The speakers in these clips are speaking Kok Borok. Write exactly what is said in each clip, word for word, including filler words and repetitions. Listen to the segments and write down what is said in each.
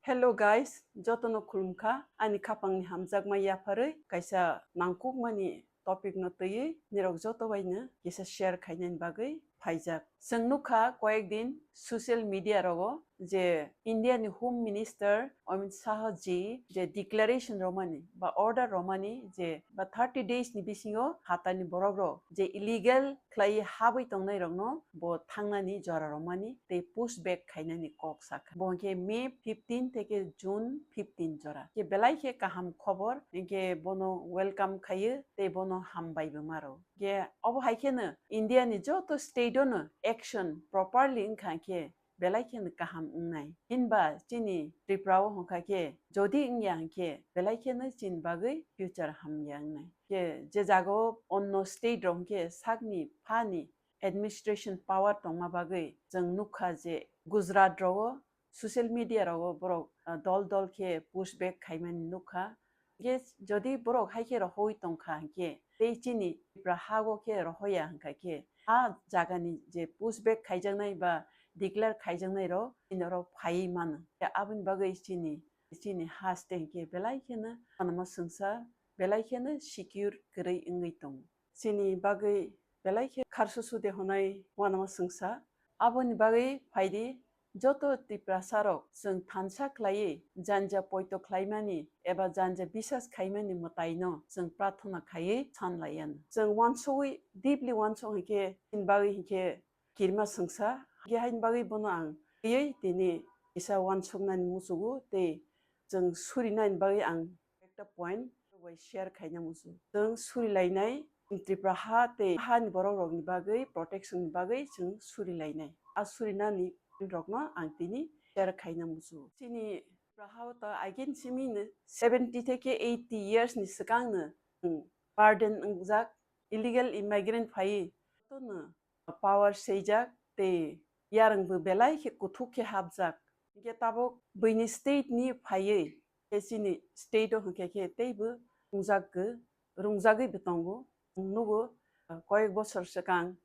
Hello guys, jotono khulumkha. Ani khapangni hamjakma yapharwi kaisa nangkukmani topic no twiwi nirok joto baino kisa share khainani bagwi phaijak. Chwng nukha koyek din social media rogo je India ni Home Minister Amit Shah ji je declaration romani ba order romani je ba thirty days ni bisingo hatani borok rok je illegal khlai habwi tongnai rokno bo thangnani jora romani tei push back khainani kok sakha. Bo hwnkhe May fifteen theke June fifteen jora. Khe belai khe kaham khobor, hwnkhe bono welcome khaio tei bono hambai bo maro. Khe obo hai kheno India ni joto state ono action properly wngkha khe belai kheno kaham wngnai. Hinba chini Tripura o hwnkha khe jodi wngya hwnkhe belai kheno chini bagwi future hamya wngnai. Khe je jaga o onno state rok hwnkhe sakni phani administration power tongma bagwi chwng nukha je Gujarat rogo social media rogo borok, ah, dol dol khe push back khaimani nukha. Hwnkhe jodi borok hai khe rohoi tongkha hwnkhe tei chini Tripura ha o khe rohoya hwnkha khe a jagani je push back khaijaknai ba declare khaijaknai rok chini oro phaiwi mano. Aboni bagwi chini, chini haste hwnkhe belai kheno uanama swngsa belai kheno secure kwrwi wngwi tongo. Chini bagwi belai khe kharsusu de honai uanama swngsa. Aboni bagwi phaidi joto Tiprasa rok chwng thansa khlaiwi janja poito khlaimani eba janja bisas khaimani mwtaino chwng prarthana khaiwi sanlaiano. Chwng uansugwi deeply uansuk hinkhe chini bagwi hinkhe kirima swngsa. Hinkhe haini bagwi bono ang twiwi tini kisa uansuknani muchugo tei chwng surinani bagwi ang ekta point bai share khaina muchugo. Chwng surilainai Tripura ha tei hani borok rokni bagwi protection ni bagwi chwng surilainai. A surinani rokno ang tini share khaina muchugo. Chini Tripura ha o ta again simi seventy theke eighty years ni swkang no, hmm, pardon wngjak illegal immigrant phaiwi jotono power seijak tei yarwng bo belai khe kuthuk khe hapjak. Hinkhe tabuk buini state ni phaiwi khe chini state o hinkhe khe teibo rungjakgo, rungjagwi bo tongo. Nugo, ah, koyek bosor swkang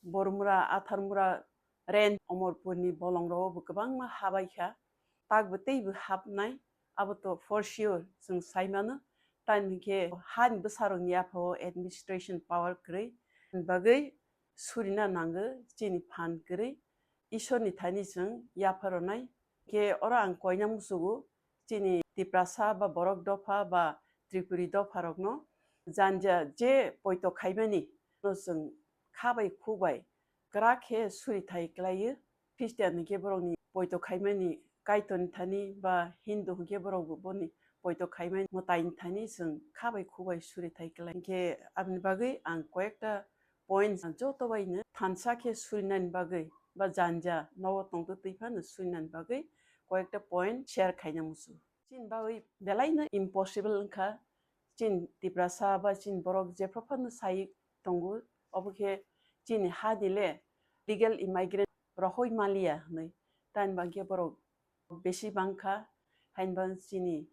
Bormura, Atharmura, Range, Omorpur ni bolong rogo bo kwbangma habaikha. Takbo teibo hapnai, abo to for sure chwng saimano. Tamni hinkhe hani bwsarokni yaphao administration power kwrwi, bagwi surina nango chini phan kwrwi. Isorni thani chwng yapha rwnai. Khe oro ang koina muchugo chini Tiprasa ba borok dopha ba Tripuri dopha rokno janja je poito khaimani no chwng kha bai khuk bai kwrak khe surithai kwlaio. Christian hinkhe borokni poito khaimani Kaitorni thani ba Hindu hinkhe borokbo boni poito khaimani mwtaini thani chwng kha bai khuk bai surithai kwlai. Hinkhe aboni bagwi ang koyekta points ang joto baino thansa khe surinani bagwi ba janja nogo tongtwi twi phano surinani bagwi koyekta point share khaina muchu. Chini bagwi belaino impossible wngkha. Chini Tiprasa ba chini borok jephru phano sai tongo, obo khe chini ha ni le legal immigrant rohoi maliya hwnwi. Tamni bagwi borok besi bangkha, hainba chini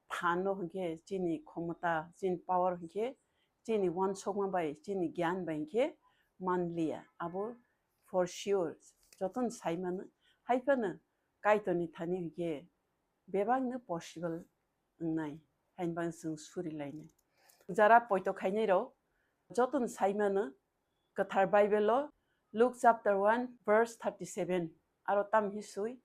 phan no hinkhe, chini khomota, chini power hinkhe, chini uansukma bai, chini gyan bai hinkhe manliya. Abo for sure, jotono saimano. Haiphano Kaitorni thani hinkhe bebakno possible wngnai, hainba chwng surilainai. Jara poito khainai rok jotono saimano, Kwthar Bible o Luke chapter one verse thirty seven, aro tam hi swi,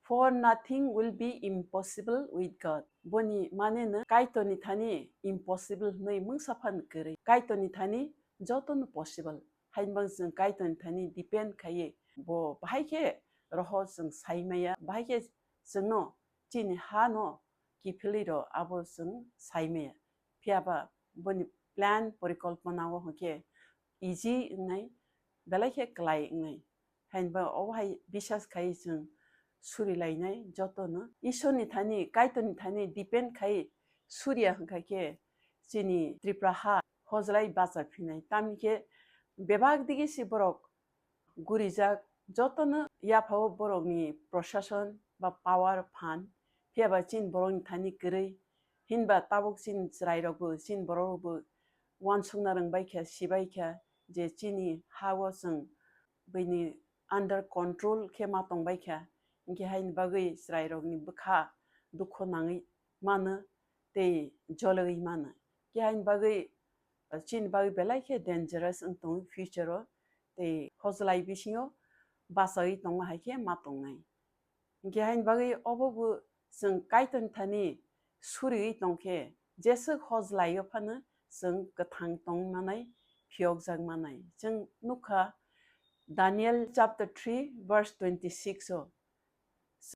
"For nothing will be impossible with God." Boni mane no Kaitorni thani impossible hwnwi mungsa phan kwrwi. Kaitorni thani jotono possible. Hainba chwng Kaitorni thani depend khaiwi bo bahai khe roho chwng saimaya, bahai khe chwngno chini ha no kiphilwi rw abo chwng saimaya. Phiya ba boni plan porikolpona o hwnkhe easy wngnai, belai khe kwlai wngnai. Hainba obo hai bisas khai chwng surilainai jotono. Isorni thani, Kaitorni thani depend khai suriya hwnkha khe chini Tripura ha hojlai bacha phinai. Tamni khe bebak digi se borok gurijak, jotono yaphao borokni prosason ba power phan, phiya ba chini borokni thani kwrwi, hinba tabuk chini chwrairokbo, chini borokrokbo uansukna rwngbaikha, sibaikha je chini ha-o chwng bini under control khe ma tongbaikha, Hinkhe haini bagwi chwrairokni bwkha dukhu nangwi mano tei jologwi mano. Hinkhe haini bagwi, chini bagwi belai khe dangerous wng tongo future o, tei hojlai bisingo bachagwi tongma hai khe ma tongnai. Hinkhe haini bagwi obo bo chwng Kaitorni thani suriwi tongkhe, jeswk hojlaio phano chwng kwthang tong manai, phiyokjak manai. Chwng nukha Daniel chapter three verse twenty-six o,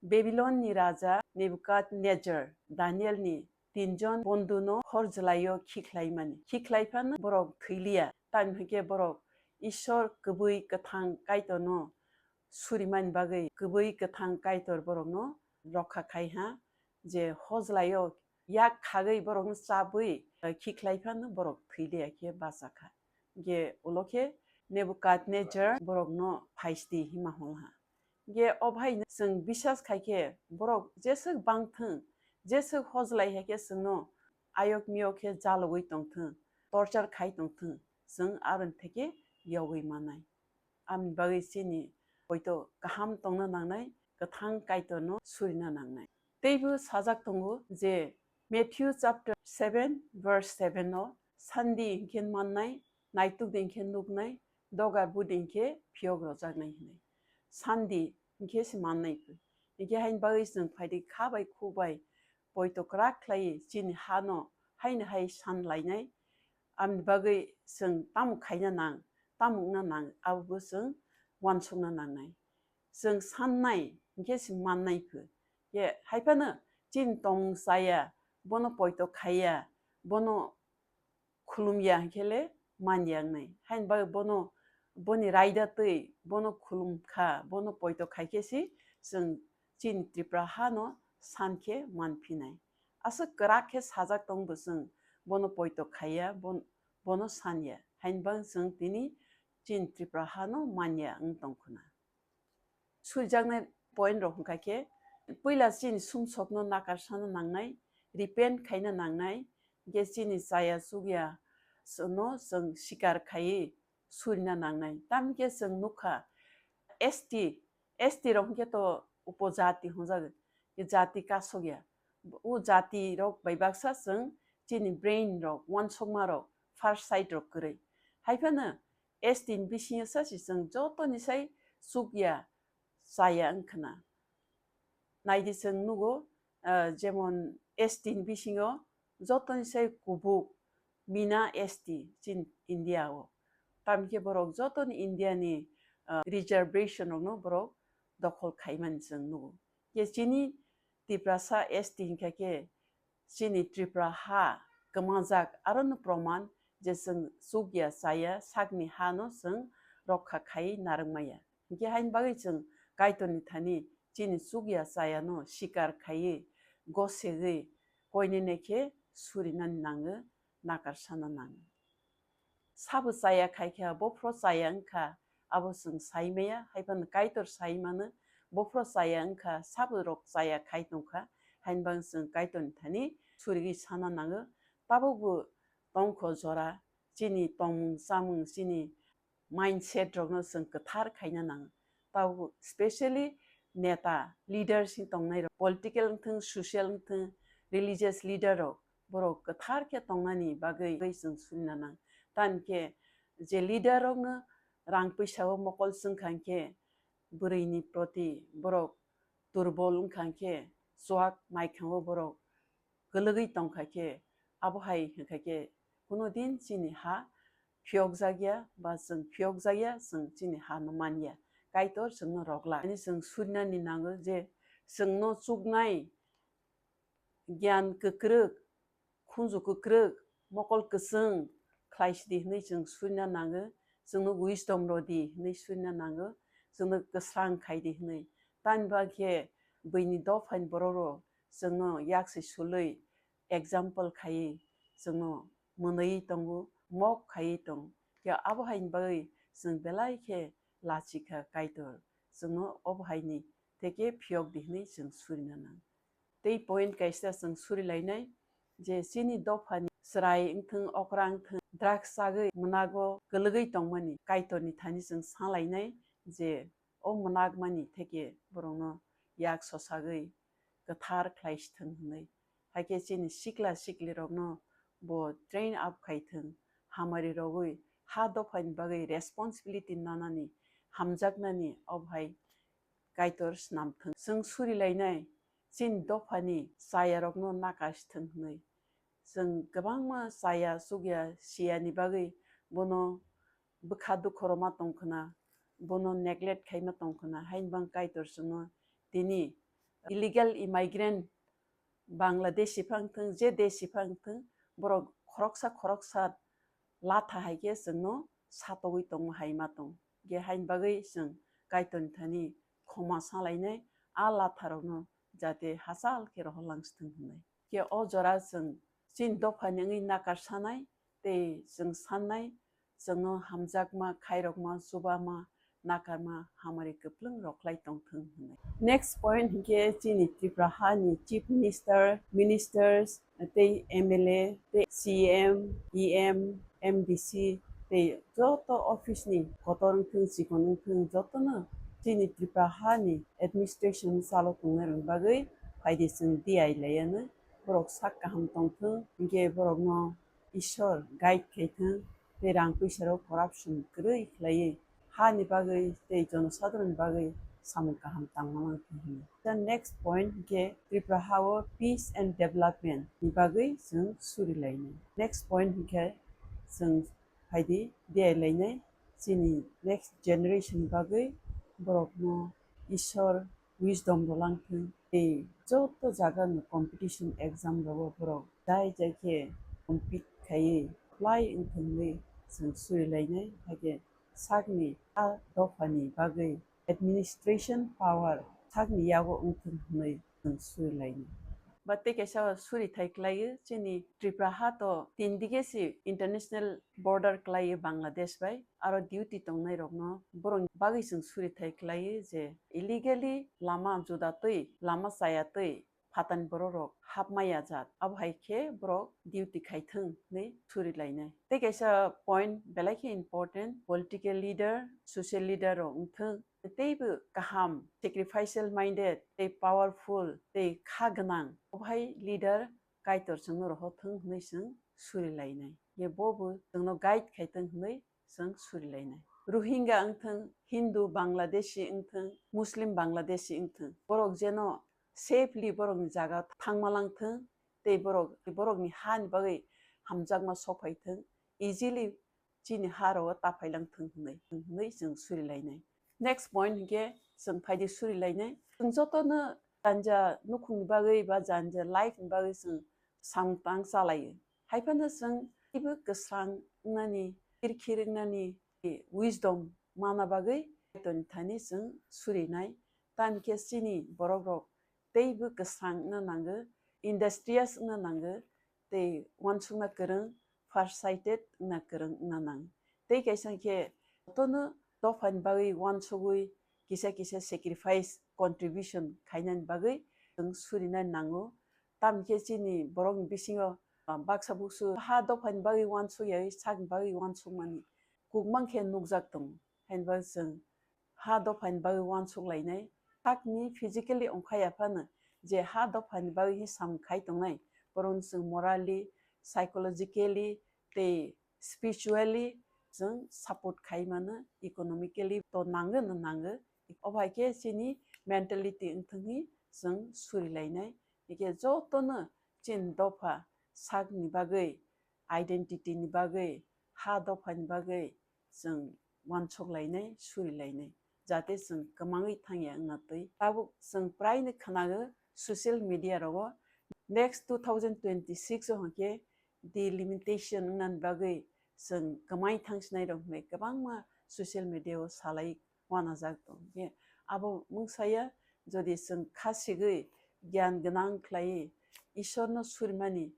Babilonni raja Nebukadnejar Danielni tinjon bonduno hojlaio khikhlaimani. Khikhlai phano borok thwiliya, tamni hwnkhe borok Ishwar kwbwi kwthang Kaitorno surimani bagwi kwbwi kwthang Kaitor borokno rokha khai ha, je hojlaio yak khagwi borokno chabwi, eh, khikhlai phano borok thwi liya khe bacha kha. Hinkhe ulo khe Nebukadnejar borokno phaisti hima hol ha. Hinkhe o bhaino chwng biswas khai khe borok jeswk bang thung, jeswk hojlai hai khe chwngno ayok miyok khe jalogwi tong thung, torture khai tong thung, chwng aroni theke yogwi manai. Amni bagwi chini poito kaham tongna nangnai, kwthang Kaitorno surina nangnai. Teibo sajak tongo je Matthew chapter seven verse seven o, "Sandi hinkhe mannai, naituk di hinkhe nuknai, dogar budi hinkhe phiyok rojaknai," hinwi. Sandi hinkhe se mannai phu. Hinkhe haini bagwi chwng phaidi kha bai khuk bai poito kwrak khlaiwi chini hano haino hai san lainai, amni bagwi chwng tamo khaina nang, tamo wngna nang, abo bo chwng uansukna nangnai. Chwng sannai hinkhe se mannai phu. Ye hai phano chini tongmung chaya, bono poito khaiya, bono khulumya hinkhe le manya wngnai. Haini bagwi bono, boni raida twi bono khulum kha, bono poito khai khe se chwng chini Tripura hano san khe man phinai. Aswk kwrak khe sajak tong bo chwng bono poito khaiya, bon-, bono sanya. Haini bagwi chwng tini chini Tripura hano manya wng tong khuna. Surijaknai point rok hwnkha khe, puila chini sumsokno nakarsana nangnai, repent khaina nangnai, hinkhe chini chaya chukya no chwng sikar khaiwi surina nangnai. Tamni khe chwng nukha, S T, S T rok hinkhe to upojati hwnjago, jati kasokya. O jati rok bai baksa chwng chini brain rok, uansukma rok, first sight rok kwrwi. Hai phano S T ni bisingo sa se chwng jotoni sai chukya chaya wng khna. Naidi chwng nugo, ah, jemon S T ni bisingo jotoni sai kubuk mina S T chin India o. Tamni khe borok jotoni India ni, ah, reservation rokno borok dokhol khaimani chwng nugo. Khe chini Tiprasa S T hinkha khe chini Tripura ha kwmajak, arono proman je chwng chukya chaya sakni hano chwng rokha khai narwkmaya. Hinkhe haini bagwi chwng Kaitorni thani chini chukya chayano sikar khaiwi, gosegwi, koinene khe surinani nango, nakarsana nango. Sabo chaya khai kha, bophro chaya wngkha, abo chwng sai maya, hai phano Kaitor sai mano, bophro chaya wngkha, sabo rok chaya khai tongkha, haini bagwi chwng Kaitorni thani surigwi sana nango. Tabukbo tongkho jora, chini tongmung chamung, chini mindset rokno chwng kwthar khaina nango. Tabuk specially neta, leaders ni tongnai rok, political wngthung, social wngthung, religious leader rok, borok kwthar khe tongnani bagwi chwng surina nang. Tamni khe je leader rokno rang pwisa o mokol chwngkha hinkhe bwrwini proti borok durbol wngkha hinkhe chuak maikhango borok kwlwgwi tongkha khe, abo hai hinkha khe kuno din chini ha phiyokjakya ba chwng phiyokjakya, chwng chini ha no manya. Kaitor chwngno rwkla. Ani chwng surinani nango je chwngno chuknai giyan kwkrwk, khunju kwkrwk, mokol kwchwng khlai sidi hwnwi chwng surina nango, chwngno wisdom rwdi hwnwi surina nango, chwngno kwsrang khaidi hwnwi. Tamni bagwi khe buini dophani borok rok chwngno yak se sulwi example khaiwi chwngno mwnwi tongo, mok khaiwi tongo. Khe abo haini bagwi chwng belai khe lachikha Kaitor, chwngno obo haini theke phiyok di hwnwi chwng surina nang. Tei point kaisa chwng suri lainai je chini dophani chwrai wngthung, okra wngthung, drugs chagwi mwnago kwlwgwi tongmani Kaitorni thani chwng sa lainai je o mwnakmani theke borokno yak sosagwi kwthar khlai sithwng hwnwi. Haikhe chini sikla siklirokno bo train up khai thwng, hamari rogwi ha dophani bagwi responsibility nanani, hamjaknani obo hai Kaitor snam thwng. Chwng surilainai chini dophani chayarokno nakash thwng hwnwi. Chwng kwbangma chaya chukya siyani bagwi bono bwkha dukhu rwma tong khwna, bono neglect khaima tong khwna, haini bang Kaitor chwngno tini illegal immigrant Bangladeshi phang thwng, je deshi phang thwng, borok khoroksa khoroksa latha hai khe chwngno satogwi tongma hai ma tong. Ge haini bagwi chwng Kaitorni thani khoma salainai a latharokno jate hachal khe rohorlang sithwng hwnwi. Khe o jora chwng chini dophani wngwi nakar sanai tei chwng sannai chwngno hamjakma, khairokma, chubama, nakarma, hamari kwplwng rok khlai tong thwng hwnwi. Next point hinkhe chini Tripura hani Chief Minister, Ministers, tei M L A, tei C M, E M, M D C, tei joto office ni kotor wngthwng, chikon wngthwng, jotono chini Tripura hani administration chalo tongnai rokni bagwi phaidi chwng D I laiyanw. Borok sak kaham tongthwng, hinkhe borokno Ishwar guide khaithwng, tei rang puisarok corruption kwrwi khlaiwi hani bagwi tei jonosadharonni bagwi samung kaham tangma manthwng hwnwi. The next point hinkhe Tripura hao peace and development ni bagwi chwng surilainai. Next point hinkhe chwng phaidi D I lainai chini next generation ni bagwi borokno Ishwar wisdom rwlang thwng. Tei joto jaga ni competition exam rogo borok dai dai khe compete khaiwi apply wngthwngwi chwng surilainai, haikhe sakni a dophani bagwi administration power sakni yago wngthwng hwnwi chwng surilainai. Ba tei kaisa surithai khlaiwi chini Tripura ha to tin dige si international border khlaiwi Bangladesh bai, aro duty tongnai rokno borok bagwi chwng surithai khlaiwi je illegally lama juda twi, lama chaya twi phatani borok rok hapmaya jat, abo hai khe borok duty khaithwng hwnwi surilainai. Tei kaisa point belai khe important, political leader, social leader rok wngthwng, teibo kaham, sacrificial minded, tei powerful, tei kha gwnang, obo hai leader Kaitor chwngno rohorthwng hwnwi chwng surilainai. Ye bobo chwngno guide khaithwng hwnwi chwng surilainai. Rohingya wngthwng, Hindu Bangladeshi wngthwng, Muslim Bangladeshi wngthwng, borok jeno safely borokni jaga thangma langthwng, tei borok, borokni hani bagwi hamjakma sokphaithwng, easily chini ha rogo taphailang thwng hwnwi, hwnwi chwng surilainai. Next point hinkhe chwng phaidi surilainai. Chwng jotono janja nukhungni bagwi ba janja life ni bagwi chwng samung tang chalaio. Haiphano chwng teibo kwsang wngnani, khirkhir wngnani wisdom mana bagwi Kaitorni thani chwng surinai. Tamni khe chini borok rok teibo kwsang wngna nango, industrious wngna nango, tei uansukna kwrwng, farsighted wngna kwrwng wngna nang. Tei kaisa khe jotono dophani bagwi uansugwi kisa kisa sacrifice, contribution khainani bagwi chwng surina nango. Tamni khe chini borokni bisingo, ah, baksa buksu ha dophani bagwi uansuk ya, sakni bagwi uansukmani kwbang khe nukjak tongo. Haini bagwi chwng ha dophani bagwi uansuk lainai. Sakni physically ongkhai ya phano je ha dophani bagwi hi samung khai tongnai, borokno chwng morally, psychologically tei spiritually chwng support khai mano, economically to nango no nango. Obo hai khe chini mentality wngthwng hi chwng surilainai. Hikhe jotono chini dopha sakni bagwi, identity ni bagwi, ha dophani bagwi chwng uansuk lainai, suri lainai, jate chwng kwmangwi thangya wngna twi. Tabuk chwng praino khwnago social media rogo, next two thousand twenty-six o hwnkhe delimitation wngnani bagwi chwng kwmai thangsinai rok hwnwi kwbangma social media o salai uanajak tong. Hwnkhe abo mungsaya jodi chwng kha sigwi gyan gwnang khlaiwi Ishwarno surimani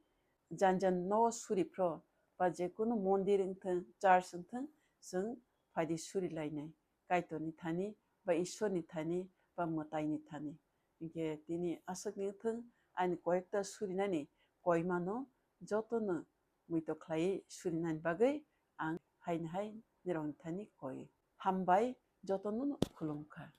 jan jan no suri phro ba je kunu mondir wngthwng, church wngthwng, chwng phaidi suri lainai Kaitorni thani ba Ishwarni thani ba mwtaini thani. Hwnkhe tini aswkni wngthwng ani koyekta surinani koimano jotono muitok khlaiwi surinani bagwi ang haini hai nirokni thani koi. Hambai, jotono khulumkha.